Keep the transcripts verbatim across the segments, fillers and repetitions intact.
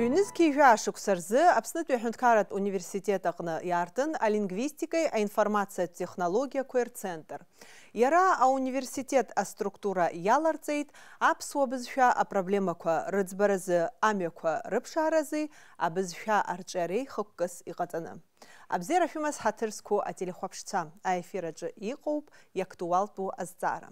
Ҩнызқьи жәаа шықәса рзы Аԥснытәи аҳәынҭқарратә университет аҟны иаартын алингвистикеи аинформациатә технологиақәеи рцентр. Иара ауниверситет аструктура иаларҵеит аԥсуа бызшәа апроблемақәа рыӡбаразы, амҩақәа рыԥшааразы, абызшәа арҿиареи хықәкыс иҟаҵаны. Абзиара шәымаз, ҳаҭыр зқәу ателехәаԥшцәа, аефир аҿы иҟоуп иактуалтәу азҵаара.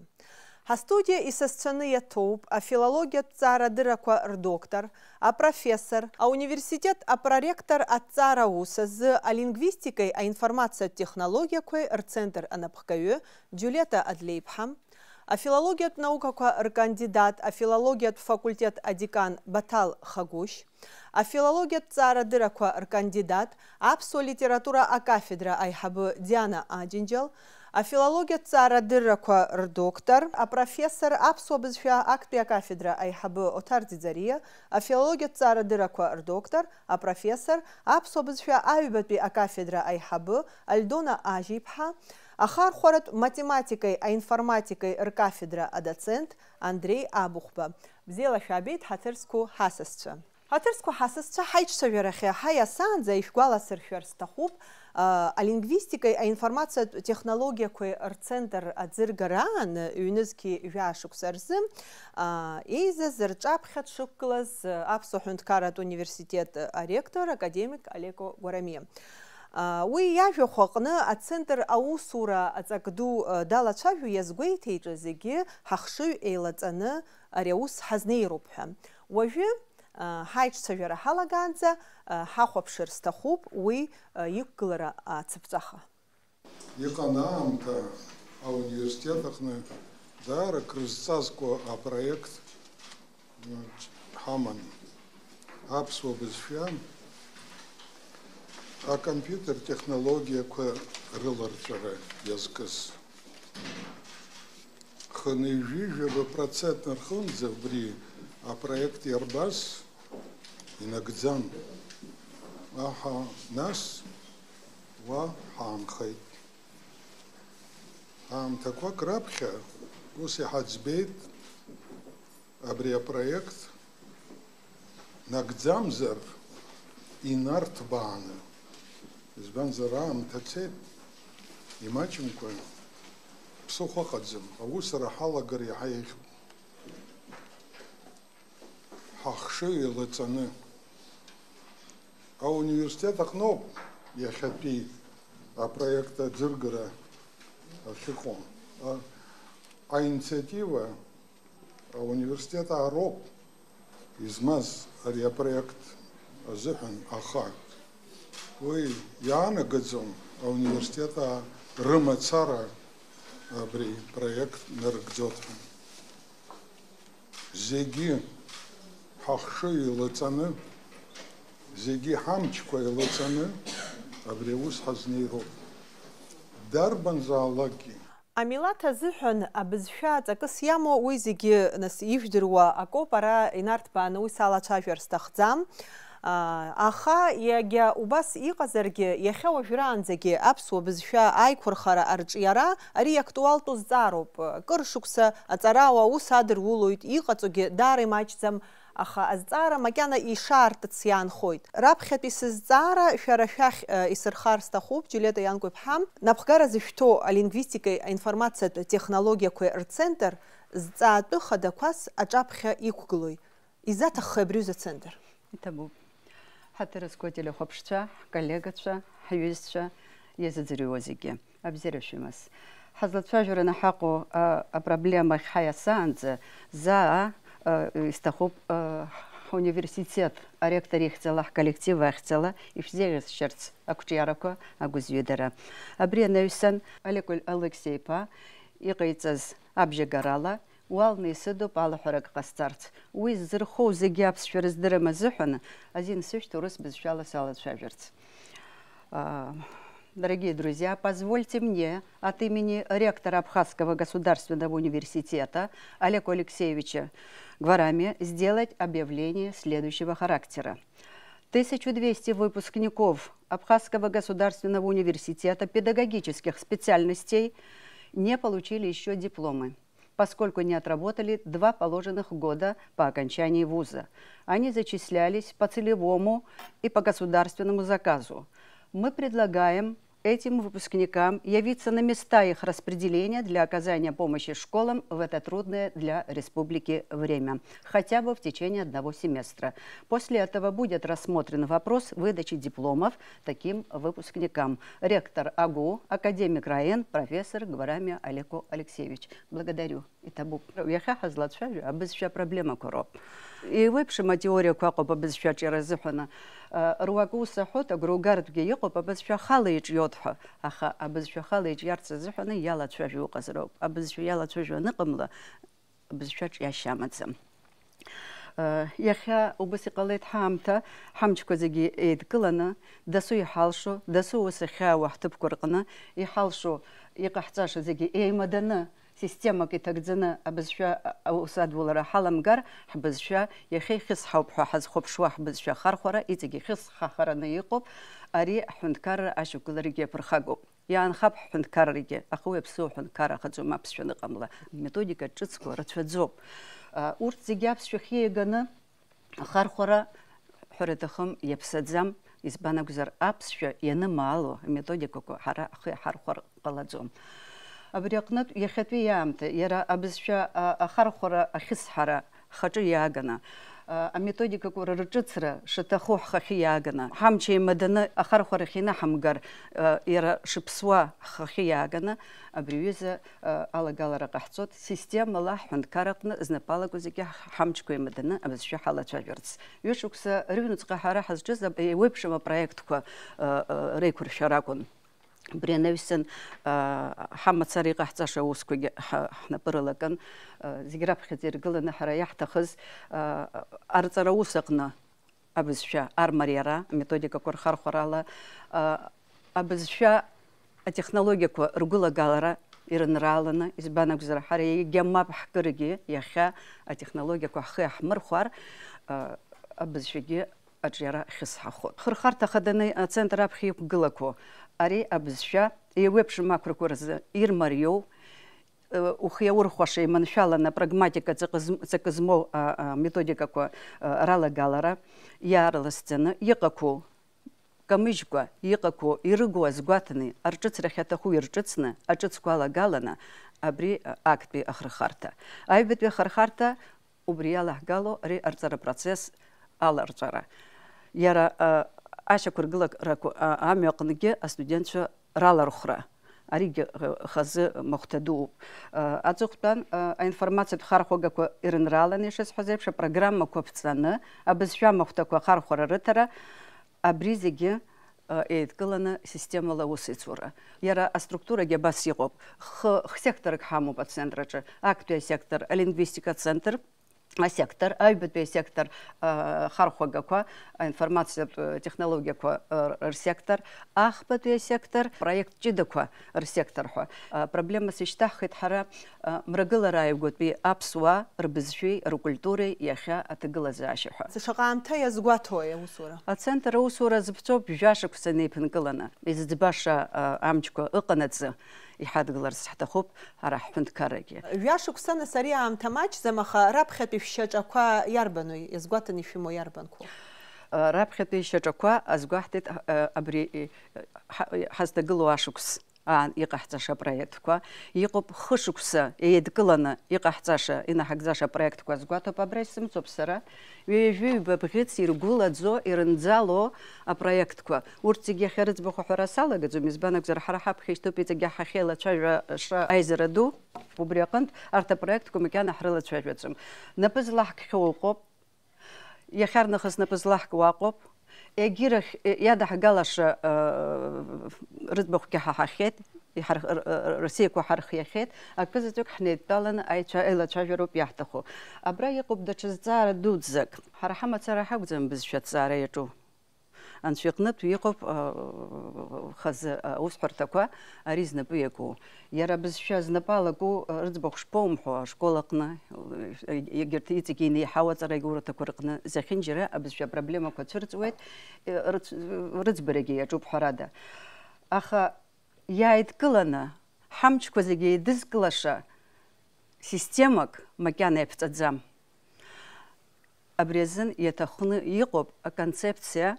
Ҳастудиа исасцәаны иаҭоуп афилологиатә ҵаарадыррақәа рдоктор, апрофессор, ауниверситет апроректор аҭҵаара аус азы алингвистикеи аинформациатә технологиақәеи рцентр анапхгаҩы Џьулиета Адлеиԥҳа, афилологиатә наукақәа ркандидат, афилологиатә факультет адекан Баҭал Хагәышь, афилологиатә ҵаарадыррақәа ркандидат, аԥсуа литература акафедра аиҳабы Диана Аџьынџьал, афилологиатә ҵаарадыррақәа рдоктор, апрофессор, аԥсуа бызшәа актәи акафедра аиҳабы Оҭар Ӡиӡариа, афилологиатә ҵаарадыррақәа рдоктор, апрофессор, аԥсуа бызшәа аҩбатәи акафедра аиҳабы Альдона Ажьиԥҳа, ахархәаратә математикеи аинформатикеи ркафедра адоцент Андреи Абыхәба. Бзиала шәаабеит, ҳаҭыр зқәу ҳасасцәа. Ҳаҭыр зқәу ҳасасцәа, ҳаиҿцәажәарахьы ҳаиасаанӡа ишәгәаласыршәар сҭахуп, а, алингвистикеи аинформациатә технологиақәеи рцентр аӡыргараан ҩнызқьи жәаа шықәса рзы, а, еизаз рҿаԥхьа дшықәгылаз, а, Аԥсуа ҳәынҭқарратә университет аректор академик Алеко Гәарамиа. А, уи иажәахә аҟны ацентр аусура аҵак ду, а, далацәажәо иазгәеиҭеит, зегьы ҳахшыҩ еилаҵаны ари аус ҳазнеироуп ҳәа. Уажәы, а, ҳаиҿцәажәара ҳалагаанӡа, а, ҳахәаԥшыр сҭахуп уи, а, иқәгылара ацыԥҵәаха. Иҟан аамҭа ауниверситет аҟны даара крызҵазкуа апроект ҳаман. Аԥсуа бызшәа акомпиутер технологиақәа рыларҵәара иазкыз. Хынҩажәи жәаба процент рҟынӡа убри апроект иарбаз инагӡан. Аха нас уа ҳаанхеит. Аамҭақәак раԥхьа ус иҳаӡбеит абри апроект нагӡамзар инарҭбааны. Избанзар, аамҭа цеит, имаҷымкәа ԥсыхәа ыҟаӡам. Аусура ҳалагар иаҳа еиӷьуп. Ҳахшыҩ еилаҵаны. Ауниверситет аҟноуп иахьатәи апроект аӡыргара ахьыҟоу. А-, аинициатива ауниверситет аароуп измаз ари апроект азыҳәан, аха уи иаанагаӡом ауниверситет аа рымацара абри проект нарыгӡоит ҳәа. Зегьы ҳахшыҩ еилаҵаны, зегьы ҳамчқәа еилаҵаны абри аус ҳазнеироуп. Дарбанзаалакгьы. Амилаҭ азыҳәан абызшәа ҵакыс иамоу уи зегьы, нас, ижәдыруа акоуп, ара инарҭбааны уи салацәажәар сҭахӡам. Аа, аха иагьа убас иҟазаргьы, иахьа уажәраанӡагьы аԥсуа бызшәа аиқәырхара арҿиара, ари иактуалтәу зҵаароуп. Кыр шықәса аҵарауаа аус адырулоит, иҟаҵогьы даара имаҷӡам, аха азҵаара макьана ишаартыц иаанхоит. Раԥхьатәи сызҵаара шәара шәахь, э, исырхар сҭахуп, Џьулиета Ианкәа-иԥҳа. Напхгара зышәҭоу алингвистикеи аинформациатә технологиақәеи рцентр зҵаатәы хадақәас аҿаԥхьа иқәгылои? Изаҭаххеи абри аҩыза ацентр? Иҭабуп. Ҳаҭыр зқәу ателехәаԥшцәа, ҳколлегацәа, ҳҩызцәа, иазыӡырҩуа зегьы, абзиара шәымаз. Ҳазлацәажәараны ҳаҟоу, а, апроблемахь ҳаиасаанӡа, заа, а, исҭахуп, а, ҳуниверситет аректор ихьӡала, ҳколлектив ахьӡала ишәзеиӷьасшьарц ақәҿиарақәа, агәыӡҩыдара. Абри анаҩсан, Олег Алексеи-иԥа иҟаиҵаз абжьагарала, уалны исыдуп алаҳәарак ҟасҵарц. Уи ззырхоу зегьы аԥсшәа рыздырам азыҳәан, азин сышәҭ урыс бызшәала салацәажәарц. А, дорогие друзья, позвольте мне от имени ректора Абхазского государственного университета Олега Алексеевича Гварами сделать объявление следующего характера. Тысяча двести выпускников Абхазского государственного университета педагогических специальностей не получили еще дипломы. поскольку не отработали два положенных года по окончании вуза. Они зачислялись по целевому и по государственному заказу. Мы предлагаем этим выпускникам явиться на места их распределения для оказания помощи школам в это трудное для республики время, хотя бы в течение одного семестра. После этого будет рассмотрен вопрос выдачи дипломов таким выпускникам. Ректор АГУ, академик РАН, профессор Гварами Олег Алексеевич. Благодарю. Иҭабуп. Иахьа ҳазлацәажәо абызшәа апроблемақәа роуп. Еиуеиԥшым атеориақәа ыҟоуп абызшәа аҿиара азыҳәан. Руак ус аҳәоит, агәра угартәгьы иҟоуп, абызшәа ахала иҿиоит ҳәа. Аха абызшәа ахала иҿиарц азыҳәан иалацәажәо ыҟазароуп. Абызшәа иалацәажәо аныҟамла, абызшәа аҿиашьа амаӡам. Иахьа убыс иҟалеит ҳаамҭа, ҳамчқәа зегьы еидкыланы, дасу иҳалшо, дасу ус иахьаауа ҳҭыԥқәа рҟны иҳалшо, иҟаҳҵаша зегьы еимаданы, системак иҭагӡаны абызшәа аус адулара ҳаламгар, ҳбызшәа иахьа ихьысҳауп ҳәа ҳазхәаԥшуа ҳбызшәа ахархәара иҵегь ихьысҳахараны иҟоуп, ари ҳҳәынҭқарра ашьақәгыларагьы иаԥырхагоуп. Иаанхап ҳҳәынҭқаррагьы, аха уи аԥсуа ҳәынҭқарра ахаӡом аԥсшәа аныҟамла. Аметодикатә ҿыцқәа рацәаӡоуп. Урҭ зегьы аԥсшәахь ииаганы ахархәара, ҳәара аҭахым, иаԥсаӡам, избан акәзар, аԥсшәа ианымаало аметодикақәа ҳара ҳхы иаҳархәар ҟалаӡом. Абри аҟнытә иахьатәи иаамҭа, иара абызшәа, а, ахархәара ахьысҳара ҳхаҿы иааганы, а, аметодикақәа рырҿыцра шаҭаху ҳхахьы иааганы, ҳамч еимаданы ахархәарахь инаҳамгар, а, иара шыԥсуа ҳхахьы иааганы, абри аҩыза, а, алагалара ҟаҳҵоит, системала ҳҳәынҭқар аҟны знапы алаку зегьы ҳ-, ҳамчқәа еимаданы абызшәа ҳалацәажәарц. Ҩышықәса рыҩнуҵҟа ҳара ҳазҿыз ап-, еиуеиԥшым апроектқәа, а, а, реиқәыршәара акәын. Убри анаҩсан, а, ҳамацара иҟаҳҵаша аусқәагьы ҳа-, ҳнапы рылакын. А, зегь раԥхьаӡа иргыланы ҳара иаҳҭахыз, а, арҵара аус аҟны абызшәа армариара, аметодикақәа рхархәарала, а, абызшәа атехнологиақәа ргәылагалара ирынрааланы, избан акәзар, ҳара егьа мап ҳкыргьы, иахьа атехнологиақәа ҳхы иаҳмырхәар, а, абызшәагьы аҿиара ахьысҳахоит. Хырхарҭа хаданы ацентр аԥхьа иқәгылақәо ари абызшәа еиуеиԥшым ақәрақәа рзы ирмариоу, э, ухы иаурхәаша иманшәаланы апрагматика ҵакы зм-, ҵакы змоу, а, а, методикақәа, а, ралагалара иаарласӡаны иҟақәоу, камыжькәа иҟақәоу, ирыгу азгәаҭаны, арҿыцрахь аҭаху ирҿыцны, аҿыцқәа алагаланы, абри, а, актәи ахырхарҭа. Аҩбатәи ахырхарҭа убри иалаҳгало ари арҵара процесс аларҵәара. Иара, а, ашьақәыргыларақәа, а, амҩаҟнгьы астудентцәа ралархәра. Аригьы, а, хазы махәҭа дууп. А, аҵыхәтәан, а, аинформациатә хархәагақәа ирынраланы, ишысҳәаз еиԥш, апрограммақәа ԥҵаны, абызшәа махәҭақәа ахархәара рыҭара, абри зегьы, а, еидкыланы системала аус ицура. Иара аструктурагьы абас иҟоуп. Хы-, хсекторк ҳамоуп ацентр аҿы, актәи асектор, алингвистика ацентр, асектор, аҩбатәи асектор, а, хархәагақәа, аинформациатә технологиақәа, а, рсектор, ахԥатәи асектор, проект ҷыдақәа рсектор ҳәа. А, проблемас ишьҭаҳхит ҳара, а, мрагыларааигәатәи аԥсуаа рбызшәеи ркультуреи иахьа аҭагылазаашьа ҳәа. Шаҟа аамҭа иазгәаҭои аусура? Ацентр аусура азыԥҵәоуп жәашықәса неиԥынкыланы. Изыӡбаша, а, амчқәа ыҟанаҵы, иҳадгыларц ҳҭахуп ҳара ҳҳәынҭқаррагьы. Ҩашықәса, нас, ари аамҭа маҷӡам, аха раԥхьатәи шәшьаҿақәа иарбану, иазгәаҭаны ишәымоу иарбанқәоу? Раԥхьатәи шьаҿақәа азгәаҳҭеит, а, абри, и, ҳа-, ҳазҭагылоу ашықәс аан иҟаҳҵаша апроектқәа. Иҟоуп хышықәса еидкыланы иҟаҳҵаша, инаҳагӡаша апроектқәа азгәаҭоуп, абра исымҵоуп сара. Ҩажәи ҩба бӷьыц иргәылаӡо, ирынӡало апроектқәа. Урҭ зегьы иахьа рыӡбахә аҳәара салагаӡом, избан акәзар, ҳара ҳаԥхьа ишьҭоуп иҵегьы ҳахьеилацәажәаша аизара ду. Убри аҟынтә арҭ апроектқәа макьана ҳрылацәажәаӡом. Напы злаҳкхьоу ыҟоуп. Иахьарнахыс напы злаҳкуа ыҟоуп. Егьирахь, э, иадаҳгалаша, э, рыӡбахәгьы ҳаҳахьеит, иҳарх-, р-, р-, рсеиқәа ҳархиахьеит, акы заҵәык ҳнеидтәаланы аицәа-, аилацәажәароуп иаҳҭаху. Абра иҟоуп даҽа зҵаара дуӡӡак. Ҳара ҳамацара ҳакәӡам бызшәа аҭҵаара иаҿу. Анцәа иҟнытә иҟоуп, э, хазы, э, аусҳәарҭақәа ари знапы иаку. Иара абызшәа знапы алаку, э, рыӡбахә шԥоумҳәо, ашкол аҟны, э, егьырҭ иҵегьы инеиҳау аҵара аиурҭақәа рҟны зехьынџьара абызшәа апроблемақәа цәырҵуеит, э, рыц-, рыӡбарагьы иаҿуп ҳәарада. Аха иааидкыланы, ҳамчқәа зегьы еидызкылаша, Системак макьана иаԥҵаӡам. Абри азын иаҭахны иҟоуп аконцепциа,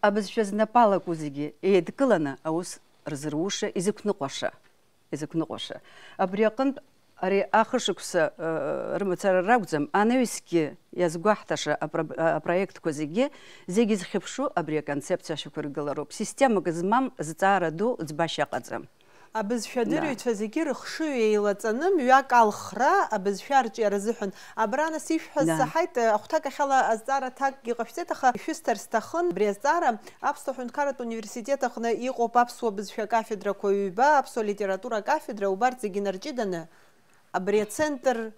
абызшәа знапы алаку зегьы еидкыланы аус рзыруша, изықәныҟәаша, изықәныҟәаша. Абри аҟынтә ари ахышықәса, э, рымацара ракәӡам, анаҩсгьы иазгәаҳҭаша апро-, апроектқәа зегьы, зегьы зхьыԥшу абри аконцепциа ашьақәыргылароуп. Системак змам зҵаара ду ӡбашьа ыҟаӡам. Абызшәадырҩцәа зегьы рыхшыҩ еилаҵаны мҩак алхра абызшәа арҿиара азыҳәан. Абра нас ишәҳәаз Да. саҳаит, ахәҭак ахьала азҵаара аҭакгьы ҟашәҵеит, аха ишәысҭар сҭахын, абри азҵаара Аԥсуа Ҳәынҭқарратә Университет аҟны иҟоуп аԥсуа бызшәа акафедрақәа ҩба, аԥсуа литература акафедра, убарҭ зегьы нарҷыданы абри ацентр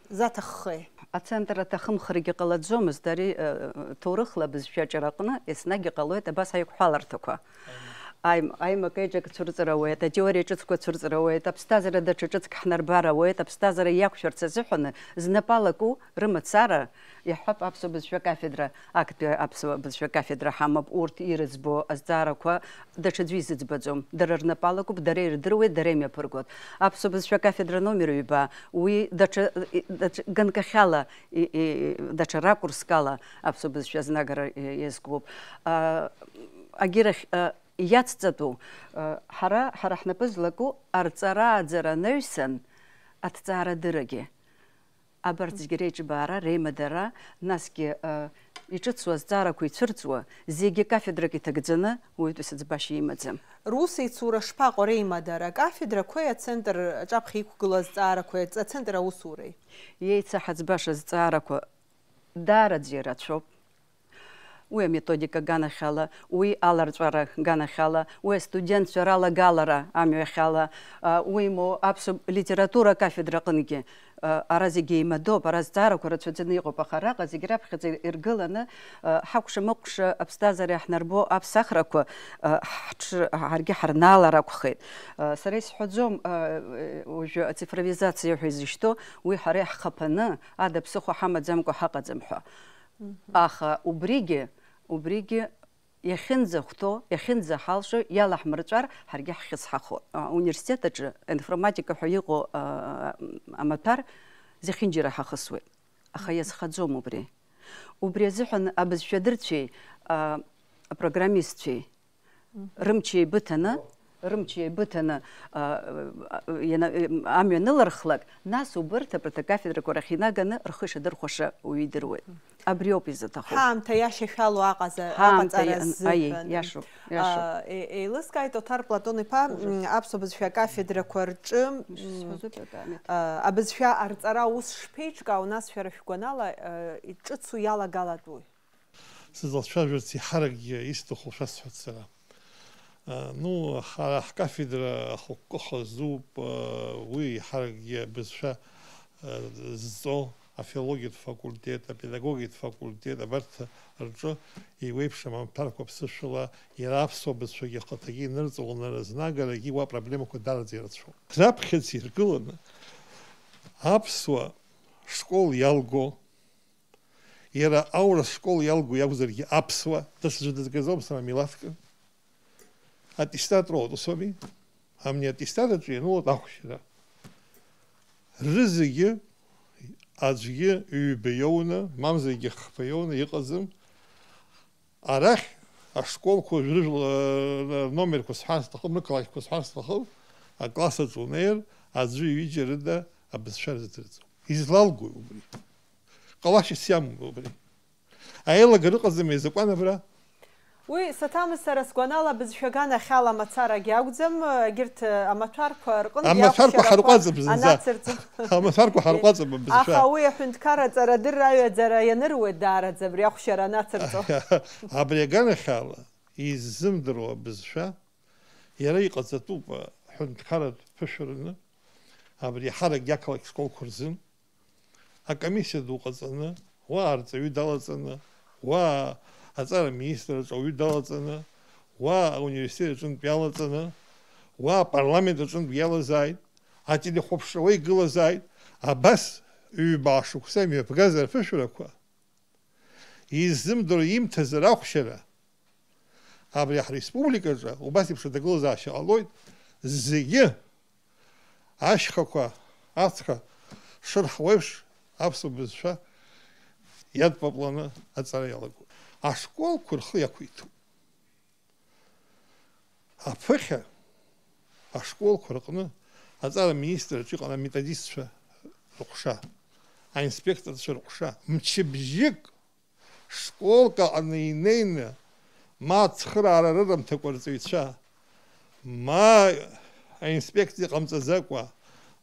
заҭаххеи? Ацентр аҭахымхаргьы ҟалаӡомызт, ари, э, ҭоурыхла абызшәаҿара аҟны еснагь иҟалоит абас аиқәҳәаларҭақәа. Аим-, аимак-еиҿак цәырҵыр ауеит, атеориа ҿыцқәа цәырҵыр ауеит, аԥсҭазаара даҽа ҿыцк ҳнарбар ауеит, аԥсҭазаара иақәшәарц азыҳәаны знапы алаку рымацара, иаҳҳәап, аԥсуа бызшәа кафедра, актәи аԥсуа бызшәа кафедра ҳамоуп, урҭ ирыӡбо азҵаарақәа даҽаӡәы изыӡбаӡом. Дара рнапы алакуп, дара ирдыруеит, дара имҩаԥыргоит. Аԥсуа бызшәа кафедра номер ҩба, уи даҽа, даҽа ганкахьала, и, и, даҽа ракурскала аԥсуа бызшәа азнагара, и, иазкуп. А, агьырахь, а, иацҵатәу, а, ҳара, ҳара ҳнапы злаку арҵара-ааӡара анаҩсан аҭҵаарадырагьы. Абарҭ зегьы реиҿыбаара, реимадара, насгьы, а, иҿыцу азҵаарақәа ицәырҵуа, зегьы кафедрак иҭагӡаны уаҩытәыҩса ӡбашьа имаӡам. Русеицура шԥаҟоу реимадара, акафедрақәеи ацентр аҿаԥхьа иқәгылоу азҵаарақәеи ацентр аусуреи? Иеицаҳаӡбаша азҵаарақәа даараӡа ирацәоуп. Уи аметодика аганахьала, уи аларҵәара аганахьала, уи астудентцәа ралагалара амҩахьала, а, уимоу аԥсуа литература акафедра аҟынгьы, а, ара зегьы еимадоуп, ара зҵаарақәа рацәаӡаны иҟоуп, аха араҟа зегь раԥхьаӡа иргыланы, а, ҳакәша-мыкәша аԥсҭазаара иаҳнарбо аԥсахрақәа, а, ҳҽ-, ҳаргьы ҳарнаалар акәхеит. А, сара исҳәаӡом, а, уажәы ацифровизациа ҳәа изышьҭоу, уи ҳара иаҳхаԥаны, ада ԥсыхәа ҳамаӡамкәа ҳаҟаӡам ҳәа. Аха убригьы, убригьы иахьынӡахәҭоу, иахьынӡаҳалшо иалаҳмырҵәар, ҳаргьы ҳхьысҳахоит. А, университет аҿы аинформатика ҳәа иҟоу, а, амаҭәар зехьынџьара ҳахысуеит. Аха иазхаӡом убри. Убри азыҳәан абызшәадырцәеи, а, апрограммистцәеи рымч еибыҭаны, рымч еибыҭаны, а, а, иана-, амҩа анылархлак, нас убырҭ, абарҭ акафедрақәа рахь инаганы рхы ишадырхәаша уаҩы идыруеит. Абриоуп изаҭаху. Ҳаамҭа иашьашәало аҟаза-, Ҳаамҭа аҟаҵара иа-, аиеи, азыҳәан. Иашоуп, иашоуп. А, е-, еилыскааит Оҭар Платон-иԥа, Ужас. м, аԥсуа бызшәа акафедрақәа рҿы, м, Сҳәозоуп, акаамеҭ. а, абызшәа арҵара аус шԥеиҿкаау, нас шәара шәгәанала, а, иҿыцу иалагалатәуи? Сызлацәажәарц еиҳаракгьы исҭаху шәасҳәарц сара. А, ну, ҳара ҳкафедра ахықәкы хазуп, а, уи еиҳаракгьы абызшәа, а, зҵо, афилологиатә факультет, апедагогиатә факультет, абарҭ рҿы еиуеиԥшым амаҭәарқәа ԥсышәала, иара аԥсуа бызшәагьы ахаҭагьы инырҵауланы рызнагарагьы уа проблемақәа дараӡа ирацәоуп. Раԥхьаӡа иргыланы аԥсуа школ иалго, иара аурыс школ иалго иакәзаргьы аԥсуа, даҽаӡәы дызгаӡом сара милаҭк. Аттестат роуеит, ус ауми? Амни аттестат аҿы ианылоит ахәшьара. Рызегьы аӡәгьы ҩба иоуны, мамзаргьы хԥа иоуны иҟаӡам. Арахь ашколқәа уажә рыжәла, рномерқәа сҳәар сҭахым, рықалақьқәа сҳәар сҭахым, акласс аҿы унеир, аӡәы ҩыџьа рыда абызшәа рзыҭырҵом. Излалгои убри? Ҟалашьас иамоуп убри. Аилагара ыҟаӡами азакәан абра? Уи саҭамыз, сара сгәанала, абызшәа аганахьала мацарагьы акәӡам, егьырҭ амаҭәарқәа рҟынтә Амаҭәарқәа иахәшьарақәа ҳарҟәаҵып зынӡа. анацырҵо. Амаҭәарқәа ҳарҟәаҵып абызшәа. Аха уи аҳәынҭқарра аҵарадырра аҩаӡара ианыруеит даараӡа абри ахәшьара анацырҵо. Абри аганахьала иззымдыруа абызшәа иара иҟаҵатәуп, ҳәынҭқарратә ԥышәараны, абри ҳаракгьы ақалақь школқәа рзын. Акомиссиа ду ҟаҵаны, уа арҵаҩы далаҵаны, уа аҵара министр аҿы ауаҩы далаҵаны, уа ауниверситет аҿынтә иалаҵаны, уа апарламент аҿынтә иалазааит, ателехәаԥшра уа игылазааит, абас ҩба шықәса имҩаԥгазар аԥышәарақәа, иззымдыруа имҭазар ахәшьара, абри ҳреспубликаҿы убас еиԥш аҭагылазаашьа ҟалоит, зегьы ашьхақәа Ацха шырҳауеиԥш, аԥсуа бызшәа иадпапланы аҵара иалагоит. Ашколқәа рхы иақәиҭуп. Аԥыхьа ашколқәа рҟны аҵара аминистрраҿы иҟан аметодистцәа рыҟәша, аинспекторцәа рыҟәша, мчыбжьык школк аҟны инеины, ма ацхыраара рырымҭакәа рҵаҩцәа, ма аинспекциа ҟамҵаӡакәа,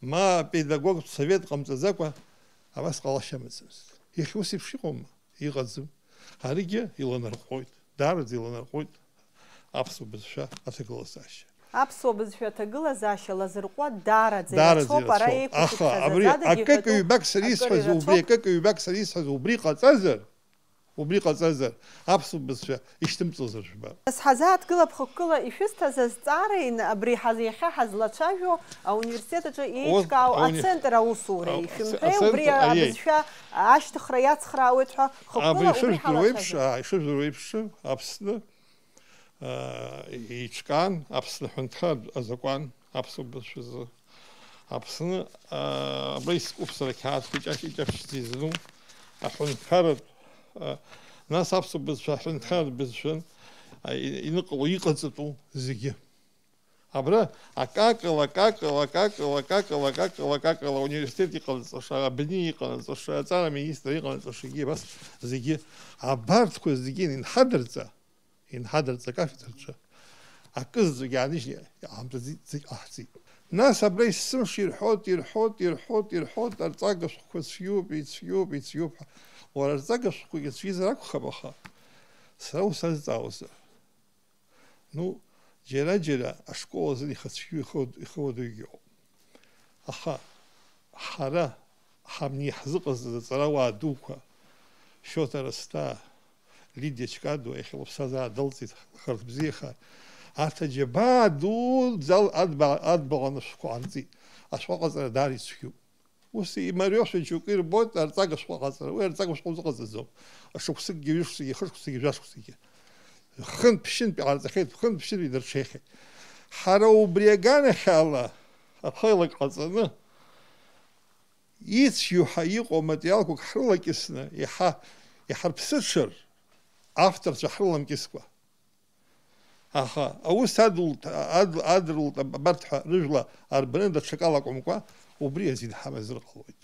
ма апедагогтә совет ҟамҵаӡакәа, абас ҟалашьа амаӡамызт. Иахьа ус еиԥш иҟоума? Иҟаӡам. Аригьы иланарҟәуеит, даараӡа иланарҟәуеит аԥсуа бызшәа аҭагылазаашьа. Аԥсуа бызшәа аҭагылазаашьа лазырҟәуа даараӡа Даараӡа ирацәоуп, ара ирацәоуп. Аха еиқәшәҵәҟьа абри заҵәык акык иҳәатәуп, ҩбак сара акыр исҳәаз ирацәоуп. Убри, акык ҩбак сара исҳәаз убри ҟаҵазар, убри ҟаҵазар, аԥсуа бызшәа ишьҭымҵуазар жәба. Нас ҳазааҭгылап хықәкыла ишәысҭаз азҵаареин абри ҳаз-, иахьа ҳазлацәажәо ауниверситет аҿы О, еиҿкаау ауни-, ацентр аусуреи. А, Шәымҳәеи, ацентр, убри аиеи. Абызшәа ашьҭыхра иацхраауеит ҳәа хықәкыла Абри убри ишыжәдыруеиԥш, ҳалацәажәап. А, ишыжәдыруеиԥш, Аԥсны, а, еиҿкаан Аԥсны аҳәынҭқарратә азакәан аԥсуа бызшәазы. Аԥсны, а, абра искуп сара қьаадқәа иҷаԥ-, иҷаԥшьӡа изну аҳәынҭқарратә, а, нас аԥсуа бызшәа аҳәынҭқарратә бызшәан, а, и-, иныҟало, иҟаҵатәу зегьы. Абра акакала, акакала, акакала, акакала, акакала, акакала ауниверситет иҟанаҵаша, абни иҟанаҵаша, аҵара аминистр иҟанаҵашагьы абас зегьы, абарҭқәа зегьы инҳадырҵа, инҳадырҵа акафедраҿы акызаҵәык иааныжьны иҟаҳамҵаӡеит, зегь ҟаҳҵеит. Нас абра есымша ирҳәоит, ирҳәоит, ирҳәоит, ирҳәоит, арҵага шәҟәқәа цәгьоуп, ицәгьоуп, ицәгьоуп ҳәа. Уара арҵага шәҟәқәагьы цәгьазар акәхап, аха сара ус азҵаауазар. Ну, џьара-џьара ашкол азын ихацәгьоу ихы-, ихы уадаҩгьы ыҟоуп. Аха ҳара ҳамни ҳзыҟаҵаз аҵарауаа дуқәа, Шьоҭа Расҭаа, Лидиа Чкадуа, иахьа лыԥсҭазаара дылҵит, лхарҭ бзиахааит, арҭ аџьабаа дуӡӡа адба-, адбаҟа анышәқәа ҟарҵеит. Ашәҟәы аҟаҵара даара ицәгьоуп. Ус имариоушәа џьоукы ирбоит арҵага шәҟәы аҟаҵара. Уи арҵага шәҟәы узыҟаҵаӡом. Шықәсыкгьы, ҩышықәсагьы, хышықәсагьы, жәашықәсагьы. Хынтә-ԥшьынтә иҟарҵахьеит, хынтә-ԥшьынтә идырҽеихьеит. Ҳара убри аганахьала аԥхеилак ҟаҵаны, ицәгьоу ҳәа иҟоу аматериалқәак ҳрылакьысны иҳа-, иҳарԥсыҽыр, авторцәа ҳрыламкьыскәа. Аха аус адулт-, адл-, адрлт аб-, абарҭ ҳәа рыжәла арбаны даҽакала акәымкәа, убри азин ҳамазар ҟалоит.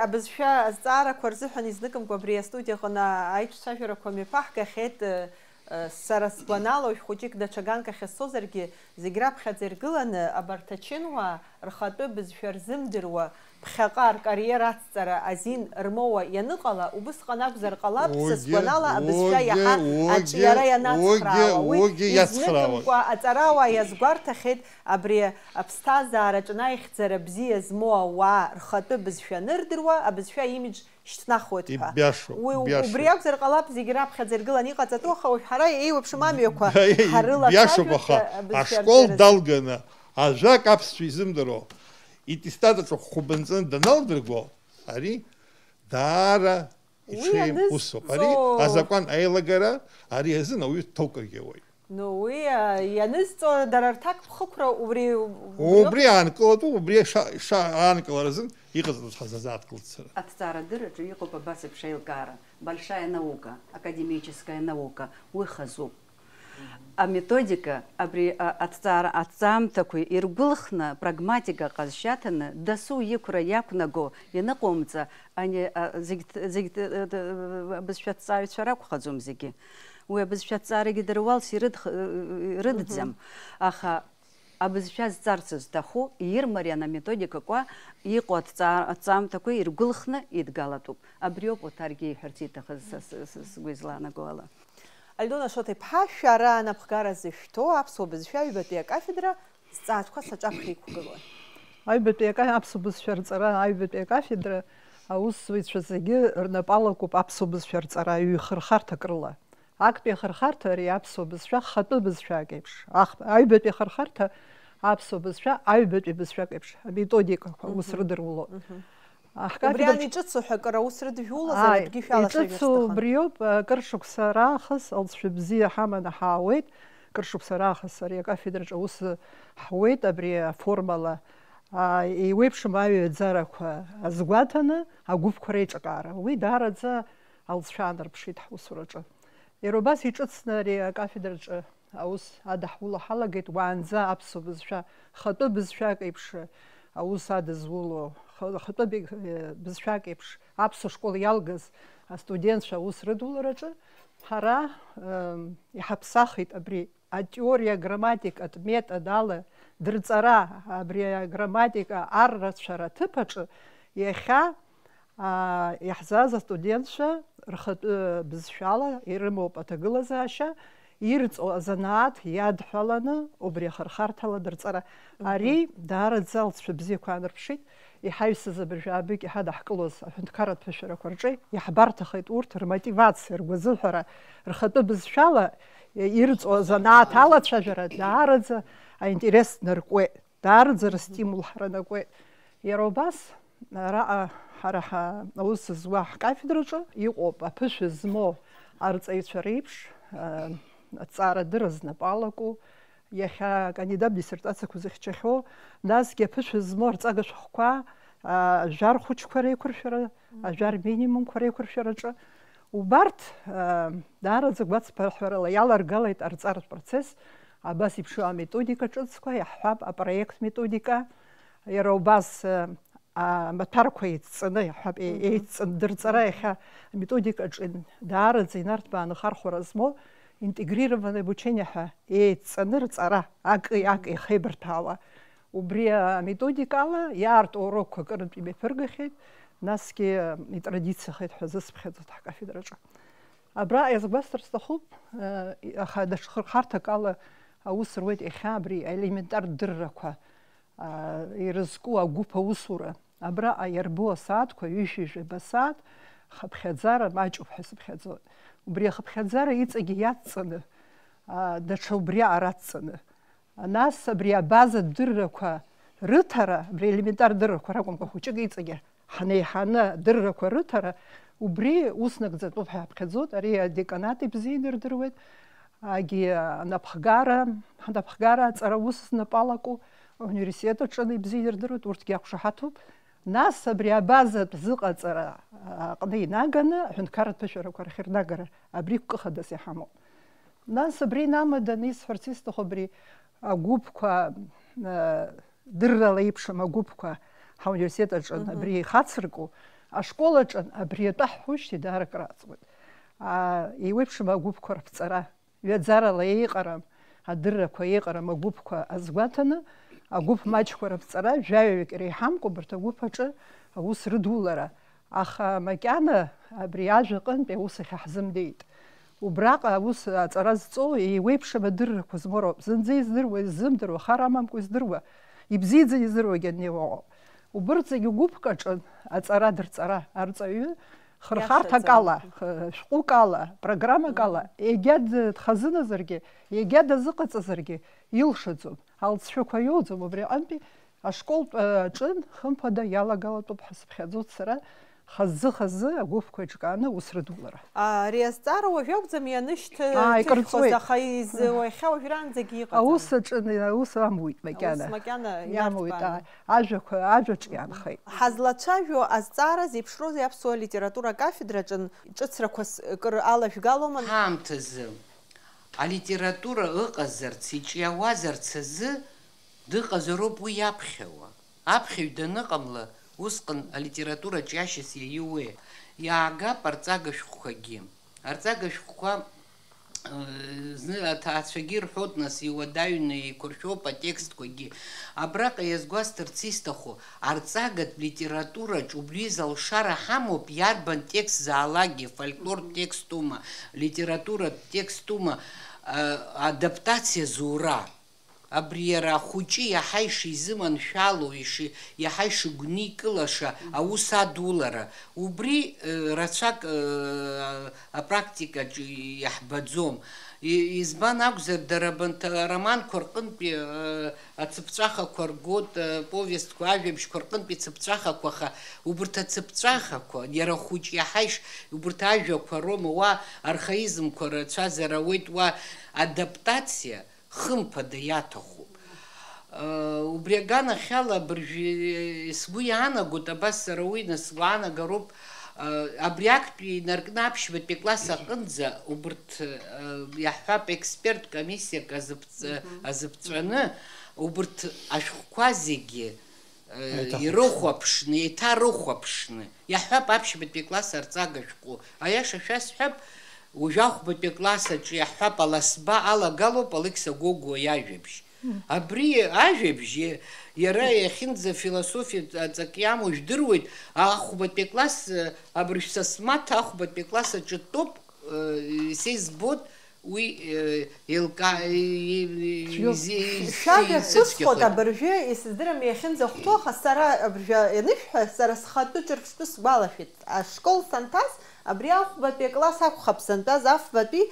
Абызшәа азҵаарақәа рзыҳәан изныкымкәа абри астудиа аҟны аиҿцәажәарақәа мҩаԥаҳгахьеит. Э, э, сара сгәанала, уажә хәыҷык даҽа ганк ахь сцозаргьы, зегь раԥхьаӡа иргыланы абарҭ ачынуаа рхатәы бызшәа рзымдыруа, ԥхьаҟа ркариера ацҵара азин рмоуа ианыҟала, убысҟан акәзар ҟалап, са Уигьы, сгәанала, абызшәа уигьы, иаҳа уигьы, аҿиара ианацхраауа. уигьы, Уи уигьы иацхраауеит. Изныкымкәа аҵарауаа иазгәарҭахьеит, абри аԥсҭазаараҿы аихьӡара бзиа змоу ауаа рхатәы бызшәа анырдыруа, абызшәа имидж шьҭнахуеит ҳәа. Ибиашоуп, Уи, ибиашоуп. Убри акәзар ҟалап, зегь раԥхьаӡа иргыланы иҟаҵатәу, аха уажә ҳара еиуеиԥшым амҩақәа Ибиашоуп, ҳарылацәажәоит, аха абызшәа ашкол рзы. Далганы, ажәак аԥсшәа изымдыруа, итестат аҿы хәба нҵаны даналдырго, ари даара Уи иҽеим аныз усуп. Ари ҵо- азакәан аилагара, ари азын ауаҩы дҭоукыргьы ауеит. Ну, уи, а, ианызҵо дара рҭакԥхықәра убри, убри Убри аанкылатәуп, убри аша-, аша-, аанкылара азын иҟаҵатәыз ҳазазааҭгылт сара. Аҭҵаарадырраҿы иҟоуп абас еиԥш аилкаара, большая наука, академическая наука, уи хазуп. Аметодика, абри, а, аҭҵаара, аҭҵаамҭақәа иргәылхны, прагматика ҟазшьаҭаны, дасу иқәра иақәнаго ианыҟоумҵа, ани, а, зегь ҭ-, зегь ҭ-, ҭ-, абызшәа ҭҵааҩцәа ракәхаӡом зегьы. Уи абызшәа ҭҵаарагьы дара уалс ирыдх-, ирыдӡам. Мгм. Аха абызшәа зҵарц зҭаху, ирмариан аметодикақәа иҟоу аҭҵаа-, аҭҵаамҭақәа иргәылхны идгалатәуп. Абриоуп Оҭаргьы иҳәарц иҭахыз са, са, са, сгәы излаанаго ала. Альдона Шоҭа-иԥҳа, шәара анапхгара зышәҭоу аԥсуа бызшәа аҩбатәи акафедра зҵаатәқәа саҿаԥхьа иқәгылои? Аҩбатәи ака-, аԥсуа бызшәа рҵара аҩбатәи акафедра аусзуҩцәа зегьы рнапы алакуп аԥсуа бызшәа рҵара ҩ-хырхарҭак рыла. Актәи ахырхарҭа ари аԥсуа бызшәа хатәы бызшәак еиԥш, ах-, аҩбатәи ахырхарҭа аԥсуа бызшәа аҩбатәи бызшәак еиԥш, аметодикақәа ус Мгм. рыдыруло. Мгм. Аҳкафедраҿ Убри ан иҿыцу ҳәа акыр аус рыдыжәулозар, Ааи, акгьы шәалацәажәар иҿыцу сҭахын. Убриоуп, акыр шықәса раахыс алҵшәа бзиа ҳаманы ҳаауеит, кыр шықәса раахыс ари акафедраҿы аус ҳуеит, абри аформала еиуеиԥшым аҩаӡарақәа азгәаҭаны агәыԥқәа реиҿакаара. Уи даараӡа алҵшәа аанарԥшит ҳусураҿы. Иара убас иҿыцны ари акафедраҿы аус адаҳуло ҳалагеит, уаанӡа аԥсуа бызшәа, хатәы бызшәак еиԥш аус адызуло, х-, хатәы б-, бызшәак еиԥш аԥсуа школ иалгаз астудентцәа аус рыдулараҿы ҳара, ем, иҳаԥсахит абри атеориа, аграмматикатә метод ала дырҵара, абри аграмматика аррацәара аҭыԥ аҿы иахьа, аа, иаҳзааз астудентцәа рхатәы бызшәала ирымоуп аҭагылазаашьа, ирҵо азанааҭ иадҳәаланы убри ахырхарҭала дырҵара. Мгм. Ари даараӡа алҵшәа бзиақәа аанарԥшит. Иҳаҩсыз абыржәы аабык иҳадаҳкылоз аҳәынҭқарратә ԥышәарақәа рҿы иаҳбарҭахеит урҭ рмотивациа, ргәазыҳәара, рхатәы бызшәала ирҵо азанааҭ алацәажәара даараӡа аинтерес наркуеит, даараӡа рыстимул ҳаранакуеит. Иара убас, араҟа ҳара ҳа-, аус зуа ҳкафедраҿы иҟоуп аԥышәа змоу арҵаҩцәа реиԥш, а, аҭҵаарадырра знапы алаку, иахьа акандидат диссертациақәа зыхьчахьоу, насгьы аԥышәа змоу арҵага шәҟәқәа, а, ажәар хәыҷқәа реиқәыршәара, ажәар минимумқәа реиқәыршәараҿы. Убарҭ, а, даараӡа гәацԥыҳәарала иаларгалеит арҵаратә процесс, абас иԥшу аметодика ҿыцқәа, иаҳҳәап, апроект методика, иара убас, а, амаҭәарқәа еидҵаны, иаҳҳәап, е-, Мгм. еидҵаны дырҵара иахьа аметодикаҿы даараӡа инарҭбааны ахархәара змоу интегрированное обучение ҳәа еидҵаны рҵара, акы, акы ихеибарҭәаауа. Убри аметодикала иаарту урокқәа акырынтә имҩаԥыргахьеит, насгьы итрадициахеит ҳәа зысԥхьаӡоит ҳкафедраҿы. Абра иазгәасҭар сҭахуп, э, аха даҽа хырхарҭак ала аус руеит иахьа абри аелементартә дыррақәа, а, ирызку агәыԥ аусура. Абраҟа иарбоу асааҭқәа, ҩышәи жәаба сааҭ, хыԥхьаӡара маҷуп ҳәа сыԥхьаӡоит. Убри ахыԥхьаӡара иҵегьы иадҵаны, а, даҽа убриаҟара адҵаны. Нас абри абазатә дыррақәа рыҭара, абри елементар дыррақәа ракәымкәа, хәыҷык иҵегьы ҳнеиҳаны адыррақәа рыҭара, убри ус нагӡатәуп ҳәа ҳаԥхьаӡоит, ари адеканат ибзианы ирдыруеит, агьи анапхгара, ҳнапхгара аҵара ус знапы алаку, ауниверситет аҿы ибзианы ирдыруеит, урҭгьы иақәшаҳаҭуп. Нас абри абазатә зыҟаҵара аҟны инаганы аҳәынҭқарратә ԥышәарақәа рахь рнагара абри гәкы хадас иҳамоуп. Нас абри инамаданы исҳәарц исҭаху абри агәыԥқәа, э, дыррала еиԥшым агәыԥқәа ҳауниверситет аҿы Мгм. абри ихацырку, ашкол аҿы абри атәы ҳҳәоижьҭеи даара акрааҵуеит. А, еиуеиԥшым агәыԥқәа рыԥҵара, ҩаӡарала еиҟарам, адыррақәа еиҟарам агәыԥқәа азгәаҭаны, агәыԥ маҷқәа рыԥҵара, жәаҩаҩык иреиҳамкәа убарҭ агәыԥ аҿы аус рыдулара. Аха макьана абри ажәа аҟынтәи аус ахьаҳзымдеит. Убраҟа аус аҵара зҵо еиуеиԥшым адыррақәа змоу роуп. Зынӡа издыруа, изымдыруа, хар амамкәа издыруа, ибзиаӡаны издыруагьы анеиуа ыҟоуп. Убырҭ зегьы гәыԥк аҿы аҵара дырҵара, арҵаҩы хырхарҭак Иашаҵа. ала, х-, шәҟәык ала, программак ала, егьа д-, дхазыназаргьы, егьа дазыҟаҵазаргьы, илшаӡом, алҵшәақәа иоуӡом. Убри аҟынтәи ашколтә, э, аҿы, хымԥада, иалагалатәуп ҳәа сыԥхьаӡоит сара, хазы-хазы агәыԥқәа еиҿкааны аус рыдулара. Ари азҵаара уажә акәӡам ианышьҭ-, Аа, ҭышәхуаз, икырҵуеит. Аха из-, уажәраанӡагьы иҟаӡам. Аус аҿы, аус амуит макьана. Аус макьана Иамуит, инарҭбааны. аа, ажәақәа, ажәаҿы иаанхеит. Ҳазлацәажәо азҵаара зеиԥшроузеи аԥсуа литература акафедраҿы ҿыцрақәас кыр алажәгалома? Ҳаамҭазы алитература ыҟазарц, иҿиауазарц азы дыҟазароуп уи иаԥхьауа. Аԥхьаҩ даныҟамла, усҟан алитература ҿиашьас иаиуеи? Иаагап арҵага шәҟәқәагьы. Арҵага шәҟәқәа, э, зны аҭаацәагьы ирҳәоит, нас, иуадаҩны еиқәыршәоуп атекстқәагьы. Абраҟа иазгәасҭарц исҭаху, арҵагатә литератураҿ убри залшара ҳамоуп, иарбан текст заалакгьы, фольклортә текстума, литературатә текстума, э, адаптациа зура. Абри иара ахәыҷы иаҳа ишизыманшәало, иши-, иаҳа ишыгәникылаша аус адулара, убри, э, рацәак, э, апрактикаҿы иаҳбаӡом. И-, избан акәзар, дара абанҭ ароманқәа рҟынтәи, э, ацыԥҵәахақәа ргоит, э, повестқәа, ажәабжьқәа рҟынтәи цыԥҵәахақәа, аха убарҭ ацыԥҵәахақәа, иара ахәыҷ иаҳа иш-, убарҭ ажәақәа роума, уа архаизмқәа рацәазар ауеит, уа адаптациа, хымԥада, иаҭахуп. Убри аганахьала абыржәы сгәы иаанагоит, абас сара уи насгәаанагароуп, абри актәи инаркны аԥшьбатәи акласс аҟынӡа убырҭ, иаҳҳәап, експерттә комиссиак азыԥҵ-, Мгм. азыԥҵәаны, убырҭ ашәҟәқәа зегьы, Еиҭахәаԥшны. ирыхәаԥшны, еиҭарыхәаԥшны, иаҳҳәап, аԥшьбатәи акласс арҵага шәҟәы. Аиаша шәасҳәап, уажә ахәбатәи акласс аҿы иаҳҳәап, аласба алагалоуп Алықьса Гогәуа иажәабжь. Абри ажәабжь, иара иахьынӡа философиа ҵак иамоу жәдыруеит, ахәбатәи акласс, абыржә Сасмаҭ ахәбатәи акласс аҿы дтәоуп, исеизбоит уи, еилка-, Шәҩы-, изи-, шәажәа исыцәгьахоит. Сысхәоит абыржәы, исыздырам иахьынӡахәҭоу, аха сара абыржәы ианышәҳәа, сара схатәы ҿырԥштәы сгәалашәеит. Ашкол санҭаз, абри ахәбатәи акласс акәхап сантәаз, афбатәи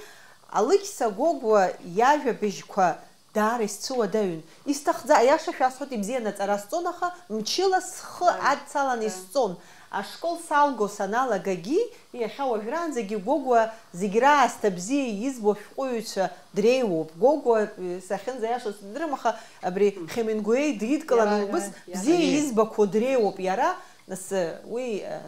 Алықьса Гогәуа иажәабжьқәа даара исцәыуадаҩын. Исҭахӡа, аиаша шәасҳәоит, ибзианы аҵара сҵон, аха мчыла схы Ааи, адцаланы ааи. исҵон. Ашкол салго саналагагьы, иахьа уажәраанӡагьы Гогәуа зегь раасҭа бзиа избо ашәҟәыҩҩцәа дреиуоуп. Гогәуа, э, сахьынӡаиашоу сыздырам, аха абри Хемингуеи дидкыланы Иара, убыс иара, иара. бзиа Аиеи. избақәоу дреиуоуп иара. Нас, э, уи, э,